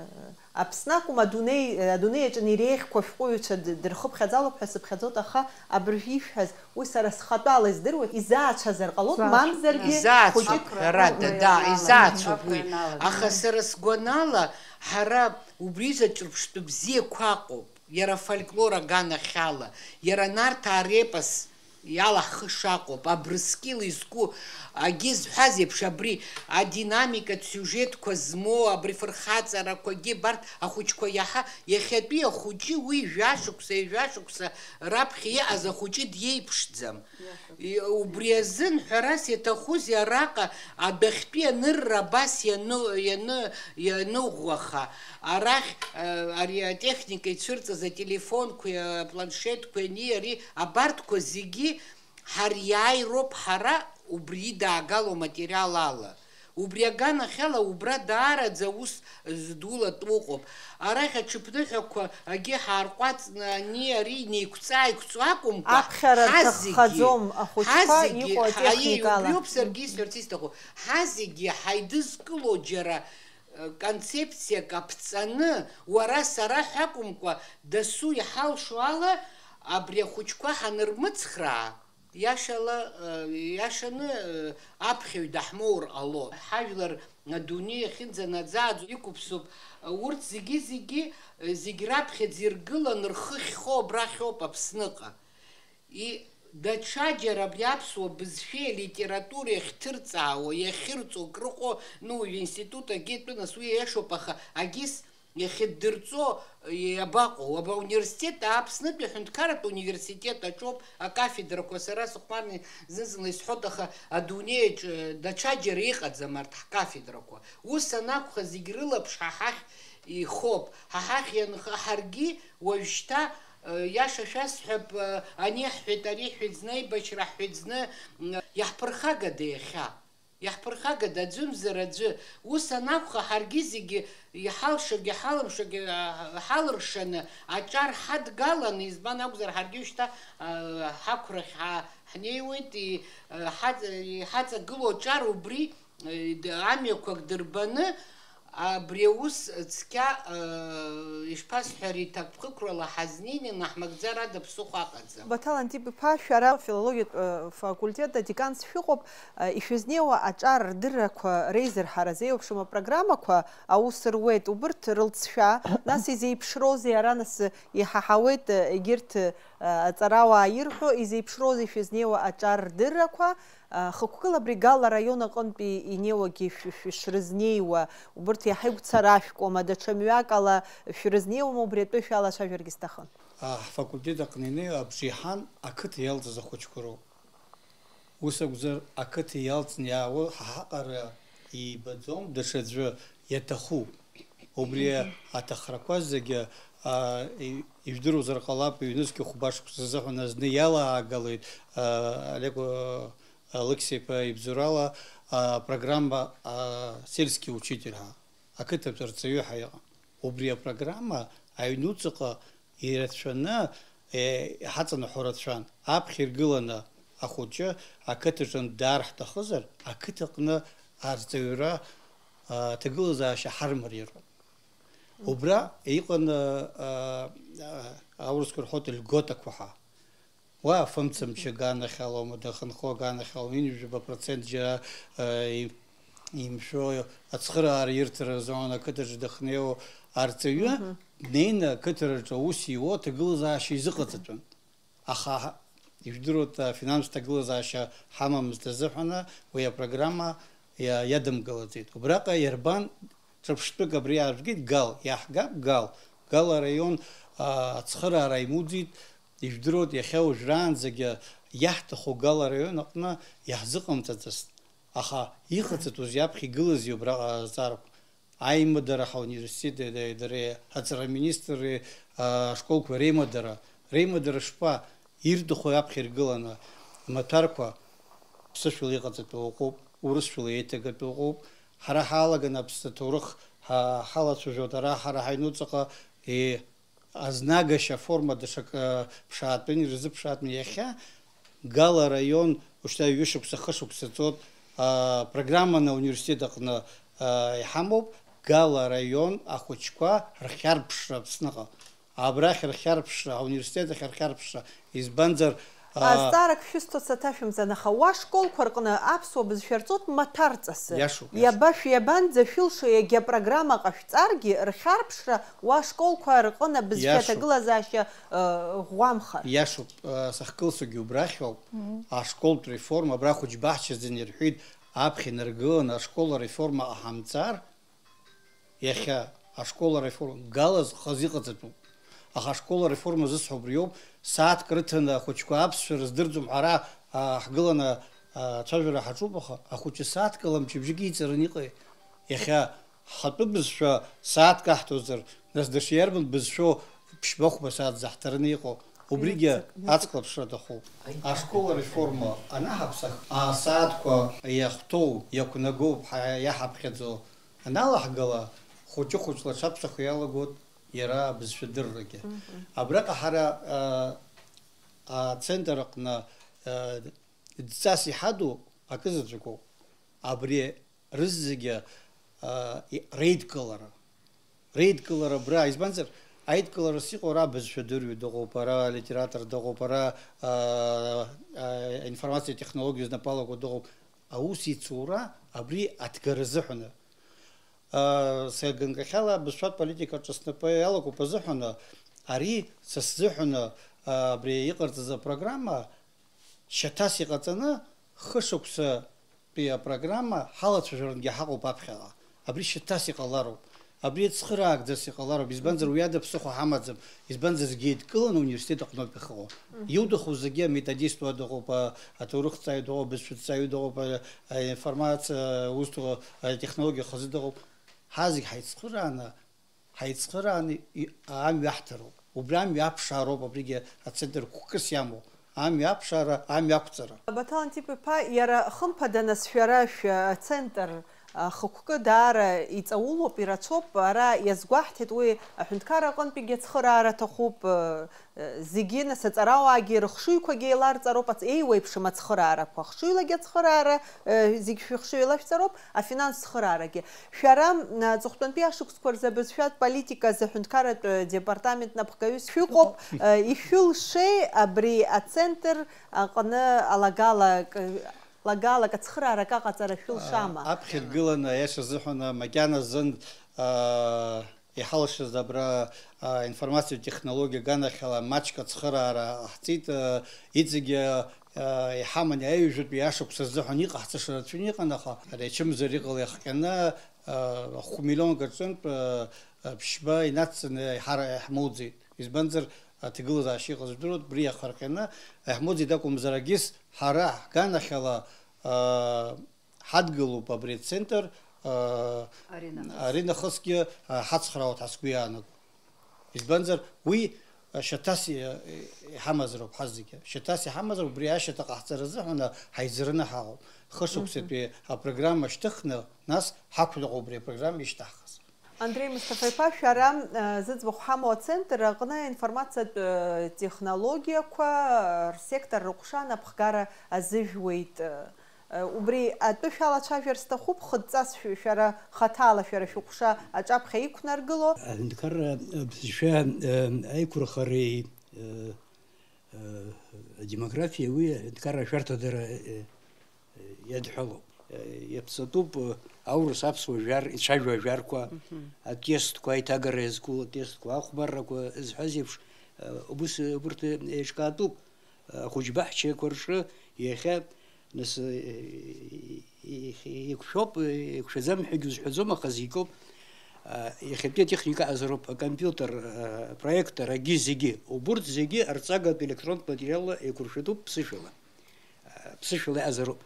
Аԥсны акәым, адунеи, адунеи аҿы иреиӷьқәоу ашәҟәыҩҩцәа д-, дырхыԥхьаӡалоуп ҳәа сыԥхьаӡоит, аха абыржә ишәҳәаз, уи сара схатәала издыруеит, изаацәазар ҟалоит, Изаацә-, мамзаргьы изаацәоуп, хәыҷык ҳәарада, Агәра да, ианалага, изаацәоуп агәра уи. ианалага. Аха сара сгәанала, ҳара убри изы аҿырԥштәы бзиақәа ыҟоуп, иара афольклор аганахьала, иара Нарҭаа репос, иалаҳхыша ыҟоуп, Абрыскьыл изку, агьи зҳәаз еиԥш, абри адинамикатә сиужетқәа змоу, абри фырхаҵарақәагьы, абарҭ ахәыҷқәа иаҳа, иахьатәи ахәыҷы уи жәашықәса, ҩажәа шықәса раԥхьа иҟаз ахәыҷы диеиԥшӡам. Иашоуп. И-, убри азын ҳәарас иаҭахузеи араҟа адәахьтәи анырра абас ианы-, ианы-, ианыӷәӷәаха, арахь, э, ари атехника ицәырҵыз ателефонқәеи, апланшетқәеи ани, ари, абарҭқәа зегьы Ҳариааироуп ҳара убри идаагало аматериал ала. Убри аганахьала убра даараӡа аус здулатәу ыҟоуп. Арахь аҽыԥныҳәақәа агьи ҳаарҟәаҵны ани ари инеиқәҵа-ааиқәҵо акәымкәа, Аԥхьара ҳазегьы, рҭаххаӡом, ахәыҷқәа ҳазегьы, иҟоу ҳа-, аиеи, атехникала. Убриоуп саргьы исҳәарц исҭаху. Ҳазегьы ҳаидызкыло џьара, э, концепциак аԥҵаны, уара, сара ҳәа акәымкәа, дасу иҳалшо ала, абри ахәыҷқәа ҳанырмыцхраа, Иашала, э, иашаны, э, аԥхьаҩ даҳмоур ҟалон. Ҳажәлар адунеи иахьынӡанаӡааӡо иқәыԥсоуп. Урҭ зегьы-зегьы, э, зегь раԥхьаӡа иргылан рхы ахьхоу абрахьоуп, Аԥсныҟа. И-, даҽаџьара абри аԥсуа бызшәеи алитературеи ахьҭырҵаауа, иахьырҵо акрыҟоу, ну, уажәы институт агьы атәы, нас уи иашоуп, аха агьыс Иахьыддырҵо иабаҟоу? Уаба университет, Аԥснытәи аҳәынҭқарратә университет аҿоуп акафедрақәа, сара сыхәмарны зны-зынла исҳәоит, аха адунеиаҿ, э, даҽаџьара иҟаӡам арҭ ҳкафедрақәа. Ус анакәха, зегь рылаԥш ҳа ҳахь ихоуп. Ҳа ҳахь ианха-, ҳаргьы уажәшьҭа, э, иаша шәасҳәап, э, ани ҳҳәеит, ари ҳҳәеит, зны аибашьра ҳҳәеит, зны, м, иаҳԥырхагада иахьа? Иаҳԥырхагада аӡәымзар аӡәы? Ус анакәха, ҳаргьы зегьы иҳалшогьы ҳалымшогьы, а, ҳалыршаны аҿар ҳадгаланы, избан акәзар, ҳаргьы шьҭа, а, ҳақәрахь ҳа-, ҳнеиуеит, и-, а, ҳаҵ-, иҳаҵагылоу аҿар убри, э, д-, амҩақәак дырбаны, абри аус цқьа, э, ишԥасҳәари, ҭакԥхықәрала ҳазнеины ианаҳмыгӡар ада ԥсыхәа аҟаӡам. Баҭал Антип-иԥа, шәара филологиатә, э, факультет адеканс шәыҟоуп, э, ишәызнеиуа аҿар рдыррақәа реизырҳара зеиуеиԥшым апрограммақәа аус руеит, убырҭ рылҵшәа, нас изеиԥшроузеи, ара нас иҳаҳауеит, э, егьырҭ, э, аҵарауаа ирҳәо, изеиԥшроузеи шәызнеиуа аҿар рдыррақәа, э, хықәкыла абри Гала араион аҟынтәи инеиуагьы шә-, шә-, шәрызнеиуа, убырҭ иаҳа игәцаражәкуама, даҽа мҩак ала шәрызнеиуама, убри атәы шәалацәажәаргьы сҭахын. Ҳфакультет аҟны инеиуа абжеиҳан ақыҭа иалҵыз ахәыҷқәа роуп. Ус акәзар, ақыҭа иалҵны иаауа ҳа ҳаҟара иибаӡом, даҽаӡәы иаҭахуп. Убри аҭахрақәа зегьы, а, и-, ижәдыруазар ҟалап, ҩнызқьи хәба шықәса азыҳәан азны иалаагалоит, а, Олег, а, Алықьса-иԥа ибзоурала, а, программа, а, сельский учитель ҳәа. Ақыҭатә арҵаҩы ҳәа иҟан. Убри апрограмма аҩнуҵаҟа ирацәаны, е, иҳаҵанарҳәо рацәан. Аԥхьа иргыланы, ахәыҷы ақыҭаҿы даар ҳҭахызар, ақыҭаҟны арҵаҩра, а, аҭагылазаашьа ҳармариароуп. Убра иҟан, а, а, аурысқәа рҳәоит льготақәа ҳәа. Уа афымцамч аганахьалом, дахынхо аганахьалом, ҩынҩажәаба процент џьара, а, и-, имшәо ацхыраара ирҭаразы аан ақыҭаҿы дахнеиуа арҵаҩы днеины ақыҭараҿы аус иуа аҭагылазаашьа изыҟаҵатәын. Аха, ижәдыруеит, афинанстә ҭагылазаашьа ҳамамызт азыҳәаны уи апрограмма иа-, иадымгылаӡеит. Убраҟа иарбан ҿырԥштәык абри аажәгеит, Гал, иаҳгап, Гал. Гал араион, аа, ацхыраара имуӡит, ижәдыруеит, иахьа уажәраанӡагьы иаҳҭаху Гал араион аҟны иаҳзыҟамҵаӡацт. Аха иҟаҵатәузеи, аԥхьа игылази убраҟа азҵаарақәа? Аимадара ҳауниверситети, дара, дара, аҵара министри, а, ашколқәа реимадара, реимадара шԥа, ирҭаху аԥхьа иргыланы, амаҭәарқәа ԥсышәала иҟаҵатәу ыҟоуп, урысшәала еиҭагатәу ыҟоуп. Ҳара ҳалаган аԥсны аҭоурых ҳа-, ҳалацәажәоит, ара ҳара ҳаҩнуҵаҟа, е, азнагашьа аформа даҽакы ԥшаатәын, ирзыԥшаатәын. Иахьа Гала араион, ушьҭа ҩышықәса, хышықәса ҵуеит, а, программаны ауниверситет аҟны, а, иҳамоуп, Гала араион ахәыҷқәа рхьарԥшра Аԥсныҟа. Абрахь рхьарԥшра, ауниверситет ахь рхьарԥшра, избанзар, а, Азҵаарак шәысҭо саҭашәымҵан, аха уа школқәа рҟны аԥсуа бызшәа рҵоит маҭәарҵасы. Иашоуп, иашоуп. Иабашә-, иабанӡашәылшо, егьа программа ҟашәҵаргьы, рхьарԥшра уа школқәа рҟны абызшәа Иашоуп. Аҭагылазаашьа, э, ӷәӷәамхар. Иашоуп, э, сахькылсуагьы убрахьоуп. Мгм. Ашколтә реформа, абра хәыҷ баҳчаӡаны ирҳәеит, аԥхьа инаргыланы ашкол ареформа ҟаҳамҵар, иахьа ашкол ареформа Гала зхаз иҟаҵатәуп. Аха ашкол ареформа зысҳәо убриоуп, сааҭк рыҭаны ахәыҷқәа аԥсшәа рыздырӡом ҳәа ара, а, ҳгыланы, а, ацәажәара ҳаҿуп, аха ахәыҷы сааҭк ала мчыбжьык иҵараны иҟеи? Иахьа ҳхатәы бызшәа сааҭк аҳҭозар, нас даҽа иарбан бызшәоу ԥшьба-хәба сааҭ заҳҭараны иҟоу? Убригьы Ныҵак, ныҵак. Ацклаԥшра аҭахуп. Ашкол ареформа анаҳаԥсах, асааҭқәа иахәҭоу, иақәнагоуп, ҳа-, иаҳаԥхьаӡо аналаҳгала, хәыҷы-хәыҷла аҽаԥсахуа иалагоит иара абызшәадыррагьы. Мгм. Абраҟа ҳара, а, ацентр аҟны, а, дҵас иҳаду акы заҵәыкоуп. Абри рызегьы, а, и-, реидкылара. Реидкылара абра, избанзар, аидкыларас иҟоу ара абызшәадырҩы дыҟоуп, ара алитератор дыҟоуп, ара, а, а, аинформациатә технологиа знапы алаку дыҟоуп. Аус ицура абри аҭгара азыҳәаны. А, сганкахьала абызшәатә политикаҿы снапы иалакуп азыҳәаны, ари са сзыҳәаны, а, абри иҟарҵаз апрограмма шьаҭас иҟаҵаны, хышықәсатәи апрограмма ҳалацәажәарангьы ҳаҟоуп аԥхьаҟа. Абри шьаҭас иҟалароуп. Абри цхыраагӡас иҟалароуп. Избанзар, уи ада ԥсыхәа ҳамаӡам. Избанзар, зегьы еидкыланы ауниверситет аҟноуп иахьыҟоу. Мгм. Иуҭаху зегьы аметодист уа дыҟоуп, а, аҭоурыхҭҵааҩ дыҟоуп, абызшәаҭҵааҩ дыҟоуп, а, аинформациа узҭо, атехнологиа хазы дыҟоуп. Ҳа зегь ҳаицхырааны, ҳаицхырааны и-, амҩа ҳҭароуп. Убри амҩа аԥшаароуп абригьы ацентр қәкыс иамоу. Амҩа аԥшаара, амҩа ақәҵара. Баҭал Антип-иԥа, иара хымԥада, нас, шәара шәцентр, а, хықәкы даара иҵаулоуп, ирацәоуп. Ара иазгәаҳҭеит уи аҳәынҭқарра аҟынтәигьы ацхыраара аҭахуп, а, зегьы, нас, аҵарауаагьы рыхшыҩқәагьы еиларҵароуп, ац-, еиуеиԥшым ацхыраарақәа. Хшыҩлагьы ацхыраара, э, зегь шәыхшыҩ еилашәҵароуп, афинанстә цхыраарагьы. Шәара, м, аҵыхәтәантәи ашықәсқәа рзы абызшәатә политика азы аҳәынҭқарратә, э, департамент напхгаҩыс шәыҟоуп, э, ишәылшеи абри ацентр аҟны алагалак, лагалак ацхыраарак аҟаҵара шәылшама? Аԥхьа иргыланы, аиаша азыҳәан, макьана зын, а, Иҳалшаз абра, а, информациатә технологиа аганахьала маҷк ацхыраара ҟаҳҵеит, а, иҵегьы, а, иҳаман аҩажәатәи ашықәс азыҳәан иҟаҳҵаша рацәаны иҟан, аха ари ачымазара иҟала иахҟьаны, а, хә-миллионк рҿынтә, а, а, ԥшьба инацҵаны иҳара-, иаҳмоуӡеит. Избанзар, аҭагылазаашьа иҟаз жәдыруеит, убри иахырҟьаны иаҳмоуӡеит акәымзар, агьыс ҳара ҳганахьала, а, Ҳадгылоуп абри ацентр, аа, Ари нахыс. Ари нахысгьы, аа, ҳацхраауеит ҳәа сгәы иаанаго. Избанзар, уи, а, шьаҭас и-, иҳамазароуп ҳазегьы. Шьаҭас иҳамазароуп, убри ашьаҭа ҟаҳҵара азыҳәан ҳаизараны ҳаҟоуп. Хышықәсатәи апрограмма шьҭыхны, нас ҳақәныҟәо убри апрограмма ишьҭаҳхыз. Андреи Мусҭафа-иԥа, шәара, э, зыӡбахә ҳамоу ацентр аҟны аинформациатә, э, технологиақәа, э, рсектор рыҟәша анапхгара азыжәуеит. Э, убри атәы шәалацәажәар сҭахуп, хыдҵас шә-, шәара хаҭала шәара шәыҟәша аҿаԥхьа иқәнаргыло. Аҳәынҭқарра абызшәа, э, аиқәырхареи, э, э, адемографиеи уи аҳәынҭқарра ашәарҭадара, э, э, иадҳәалоуп. Э, иаԥҵатәуп, э, аурыс аԥсуа жәар, ицәажәо ажәарқәа, атестқәа, аиҭагара иазку атестқәа, ахәмаррақәа зҳәаз еиԥш, э, убыс, э, убырҭ, э, еиҿкаатәуп. Ахәыҷбаҳчақәа рҿы иахьа, нас, э, еиқәшәоуп, еиқәшәаӡам ҳәагьы узҳәаӡом, аха зегь акоуп. Э, иахьатәи атехника азароуп, акомпиутер, э, проектор, агьи зегьы. Убурҭ зегьы арҵагатә електронтә материалла еиқәыршәатәуп ԥсышәала. Э, ԥсышәала иҟазароуп.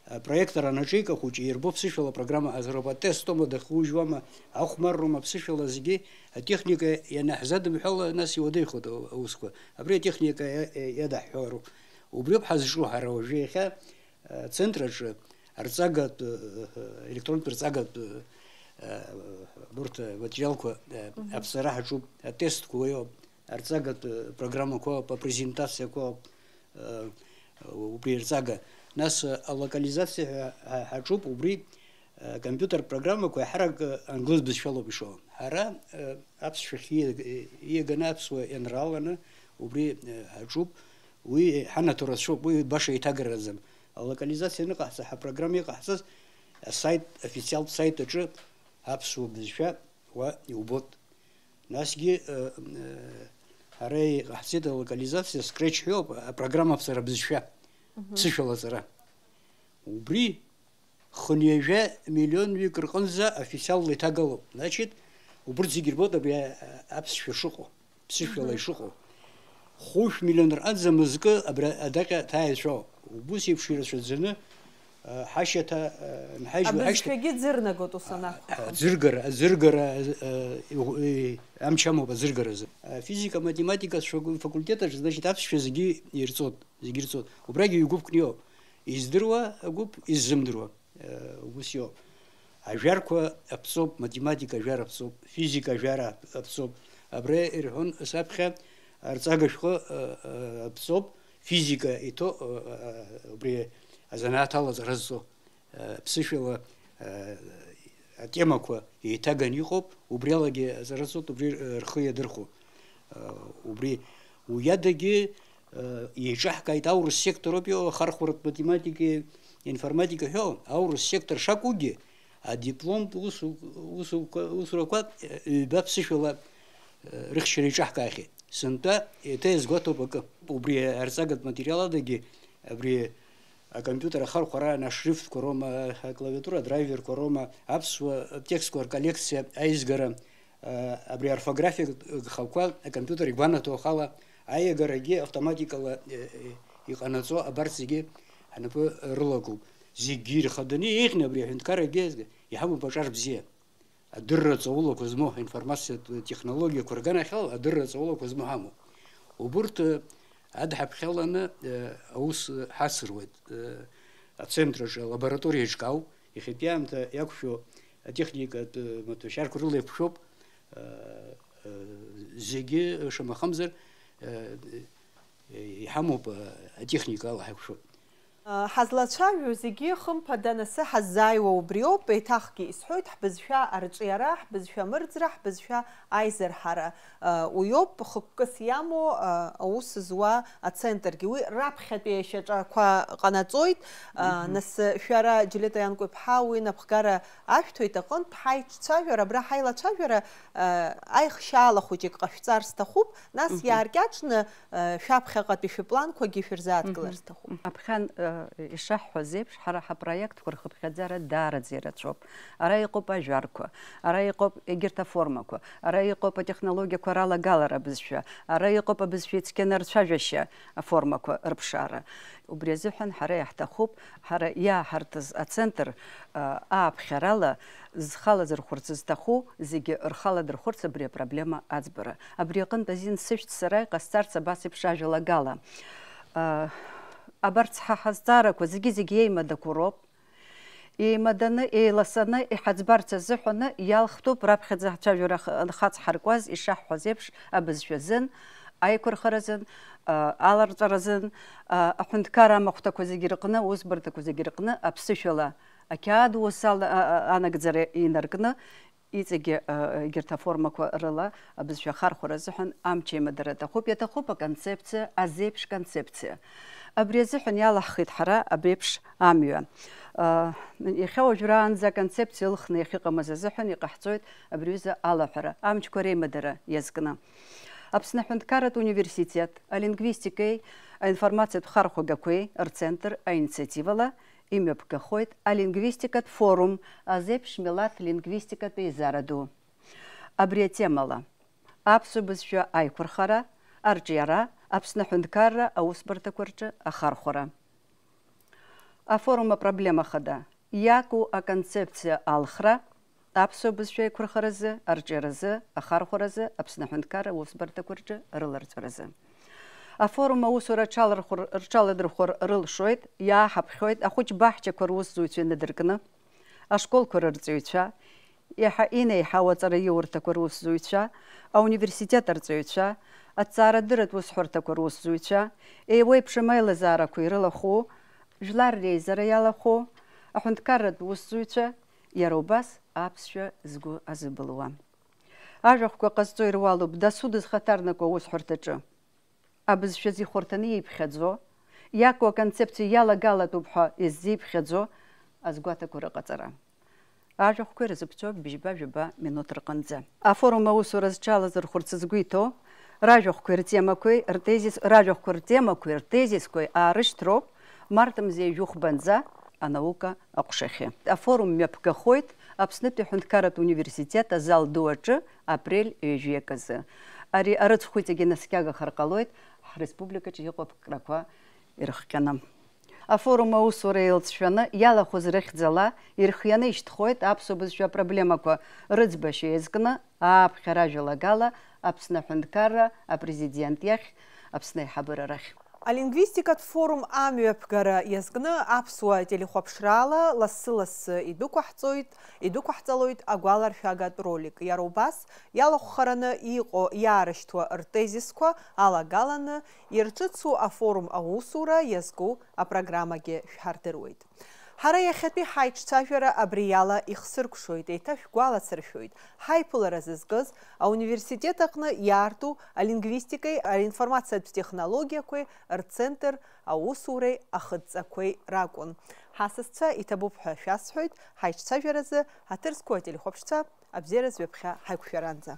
Э, проектор анаҿеика хәыҷы ирбо ԥсышәала апрограмма азароуп. Атест тома дахужьуама, ахәмарроума, ԥсышәала зегьы атехника ианаҳзадымҳәала, нас иуадаҩхоит аусқәа. Абри атехника иа-, иа-, иадаҳҳәалароуп. Убриоуп ҳазҿу ҳара уажәы иахьа, э, центрраҿы арҵагатә, э, э, електронтә рҵагатә, э, э, урҭ, э, материалқәа, э, аԥҵара ҳаҿуп, атестқәа уеиуп, арҵагатә, э, программақәа ауп, апрезентациақәа ауп, э, убри рҵага. Нас, э, алокализациа ҳәа ҳа-, ҳаҿуп, убри, э, компиутер программақәа иаҳарак, э, англыз бызшәалоуп ишоу. Ҳара, э, аԥсшәахь ииаг-, ииаганы аԥсуа ианрааланы убри, э, ҳаҿуп. Уи ҳанаҭо рацәоуп, уи баша еиҭагараӡам. Алокализациа аныҟаҳҵа, ҳапрограмма иҟаҳҵаз асайт, официалтә сайт аҿы аԥсуа бызшәа уа иубоит. Насгьы, э, э, ҳара иҟаҳҵеит алокализациа, Scratch ҳәоуп, апрограмма аԥҵара бызшәа, ԥсышәала аҵара. Убри хынҩажәа миллионҩык рҟынӡа официалла иҭагалоуп. Значит, убырҭ зегьы ирбоит абри, а, аԥсшәа шыҟоу, ԥсышәала ишыҟоу. Хәышә миллион рҟынӡа мызкы абра адаҟьа ҭааицәоу. Убыс еиԥш ирацәаӡаны, а, ҳашьаҭа, а, нҳажьуа ҳашьҭа-, абызшәагьы ӡырнагоит ус анакәха. Аӡыргара, аӡыргара, а, иу-, и-, амч амоуп аӡыргаразы. Афизика, математика факу-, факультет аҿы, значит, аԥсшәа зегьы ирҵоит, зегьы ирҵоит. Убрагьы ҩ-гәыԥк ниоуп. Издыруа агәыԥ, иззымдыруа. Э, ус иоуп. Ажәарқәа аԥҵоуп, математика ажәар аԥҵоуп, физика ажәар ап-, аԥҵоуп. Абра ирҳәон саԥхьа, арҵага шәҟәы, э, э, аԥҵоуп, физика иҭо, э, э, убри азанааҭ ала аҵара зҵо, э, ԥсышәала, э, атемақәа еиҭаганы иҟоуп, убриалагьы аҵара зҵоит, убри, э, рхы иадырхәо. Э, убри уиадагьы, э, еиҿаҳкааит аурыс сектор ауп иҟоу, ахархәаратә математикеи информатика ҳәа, аурыс сектор шакәугьы, адипломтә усу-, усурақәа, усурақәа, э, ҩба ԥсышәала, э, рыхьчара еиҿаҳкаахьеит. Сынтәа еиҭа иазгәаҭоуп акы. Убри арҵагатә материал адагьы, абри акомпиутер ахархәара, ашрифтқәа роума, аклавиатура адрайверқәа роума, аԥсуа текстқәа рколлекциа аизгара, Абри аорфографиа гхақәа акомпиутер игәанаҭо ахала аиагарагьы автоматикала, э, э, иҟанаҵо абарҭ зегьы ҳнапы рылагоуп. Зегьы ирхаданы еиӷьны абри аҳәынҭқаррагьы иҳамоуп аҿар бзиа. Адырра ҵаулақәа змоу, аинформациатә технологиақәа рганахьала адырра ҵаулақәа змоу ҳамоуп. Убурҭ, э, адҳаԥхьаланы, э, аус, э, ҳацыруеит, э, ацентрраҿы алабораториа еиҿкаау, иахьатәи аамҭа иақәшәо атехникатә, э, маҭәашьарқәа рыла еиқәшәоуп, э, э, зегьы, шамахамзар, э, э, иҳамоуп, э, атехника ала ҳаиқәшәоуп. Ҳазлацәажәо зегьы, хымԥада, анасы ҳаззааиуа убриоуп, еиҭахгьы исҳәоит, ҳбызшәа арҿиара, ҳбызшәа амырӡра, ҳбызшәа аизырҳара, уиоуп хықәкыс иамоу аус зуа ацентргьы. Уи раԥхьатәи ашьаҿақәа ҟанаҵоит, нас шәара, Џьолета Ианкәа-иԥҳа, уи напхгара ашәҭоит аҟынтә, ҳаиҿцәажәара, абра ҳаилацәажәара, аихшьаала хәыҷык ҟашәҵар сҭахуп, нас иааркьаҿны, Шәаԥхьаҟатәи шәыпланқәагьы шәырзааҭгылар сҭахуп. Аԥхьан, э, ишаҳҳәаз еиԥш, ҳара ҳапроектқәа рхыԥхьаӡара даараӡа ирацәоуп. Ара иҟоуп ажәарқәа, ара иҟоуп егьырҭ аформақәа, ара иҟоуп атехнологиақәа ралагалара абызшәа, ара иҟоуп абызшәа ицқьаны арцәажәашьа аформақәа рыԥшаара. Убри азыҳәан ҳара иаҳҭахуп, ҳара иааҳарҭыз ацентр, э, ааԥхьарала зхала зырхәырц зҭаху зегьы рхала дырхәырц абри апроблема аӡбара. Абри аҟынтә азин сышәҭ сара иҟасҵарц абас еиԥш ажәалагала. Абарҭ ҳа ҳазҵаарақәа зегьы-зегьы еимадақәоу роуп. Еимаданы, еиласаны иҳаӡбарц азыҳәаны иалхтәуп раԥхьаӡа ҳцәажәара х-, анхацҳаркуаз ишаҳҳәаз еиԥш абызшәа азын, аиқәырхара азын, а, аларҵәара азын, а, аҳәынҭқарра амахәҭақәа зегьы рҟны, аусбарҭақәа зегьы рҟны аԥсышәала ақьаад ус ала-, а, а, анагӡара инаркны, иҵегьы, а, егьырҭ аформақәа рыла абызшәа ахархәара азыҳәан амч еимадара аҭахуп, иаҭахуп аконцепциа, азеиԥш концепциа. Абри азыҳәан иалаҳхит ҳара абри еиԥш амҩа. А, иахьа уажәраанӡа аконцепциа ылхны иахьыҟамыз азыҳәан иҟаҳҵоит абри аҩыза алаҳәара, амчқәа реимадара иазкны. Аԥсны аҳәынҭқарратә университет алингвистикеи аинформациатә хархәагақәеи рцентр аинициативала имҩаԥгахоит алингвистикатә форум, азеиԥш милаҭ лингвистикатә еизара ду. Абри атемала аԥсуа бызшәа аиқәырхара, арҿиара, Аԥсны аҳәынҭқарра аусбарҭақәа рҿы ахархәара. Афорум апроблема хада иаку аконцепциа алхра, аԥсуа бызшәа аиқәырхаразы, арҿиаразы, ахархәаразы, Аԥсны аҳәынҭқарра аусбарҭақәа рҿы рыларҵәаразы. Афорум аусура аҽалархәыр-, рҽаладырхәыр рылшоит, иааҳаԥхьоит ахәыҷ баҳчақәа русзуҩцәа инадыркны, ашколқәа рырҵаҩцәа, иаҳа инеиҳау аҵараиурҭақәа русзуҩцәа, ауниверситет арҵаҩцәа, аҭҵаарадырратә усҳәарҭақәа русзуҩцәа, еиуеиԥшым аилазаарақәа ирылахәу, жәлар реизара иалахәу, аҳәынҭқарратә усзуҩцәа, иара убас аԥсшәа згәы азыбылуа. Ажәахәқәа ҟазҵо ируалуп дасу дызхаҭарнакуа аусҳәарҭаҿы. Абызшәа зихәарҭаны ииԥхьаӡо, иаку аконцепциа иалагалатәуп ҳәа иззиԥхьаӡо азгәаҭақәа рыҟаҵара. Ажәахәқәа ирзыԥҵәо бжьба-жәаба минуҭ рҟынӡа. Афорум аусура зҽалазырхәырц згәы иҭоу ражәахәқәеи ртемақәеи ртезис, ражәахәқәа ртемақәеи ртезисқәеи аарышьҭроуп март мза ҩажәи хәба анҵа анаука аҟәшахьы. Афорум мҩаԥгахоит Аԥснытәи аҳәынҭқарратә университет азал ду аҿы апрель ҩажәи акы азы. Ари арыцхә иҵегьы наскьагахар ҟалоит ҳреспубликаҿы иҟоу аԥкрақәа ирыхҟьаны. Афорум аусура еилҵшәаны иалахәыз рыхьӡала ирхианы ишьҭхоит аԥсуа бызшәа апроблемақәа рыӡбашьа иазкны ааԥхьара ажәалагала Аԥсны аҳәынҭқарра апрезидент иахь, Аԥсны аиҳабыра рахь. Алингвистикатә форум амҩаԥгара иазкны аԥсуа телехәаԥшрала лассы-лассы идәықәаҳҵоит, идәықәаҳҵалоит агәаларшәагатә ролик. Иара убас иалахәхараны иҟоу иаарышьҭуа ртезисқәа алагаланы ирҿыцу афорум аусура иазку апрограммагьы шәҳардыруеит. Ҳара иахьатәи ҳаиҿцәажәара абриала ихсыркәшоит, еиҭашәгәаласыршәоит, ҳаиԥылара зызкыз ауниверситет аҟны иаарту алингвистикеи аинформациатә технологиақәеи рцентр аусуреи ахыдҵақәеи ракәын. Ҳасасцәа иҭабуп ҳәа шәасҳәоит, ҳаиҿцәажәаразы ҳаҭыр зқәу ателехәаԥшцәа абзиаразы ҩаԥхьа ҳаиқәшәаранӡа.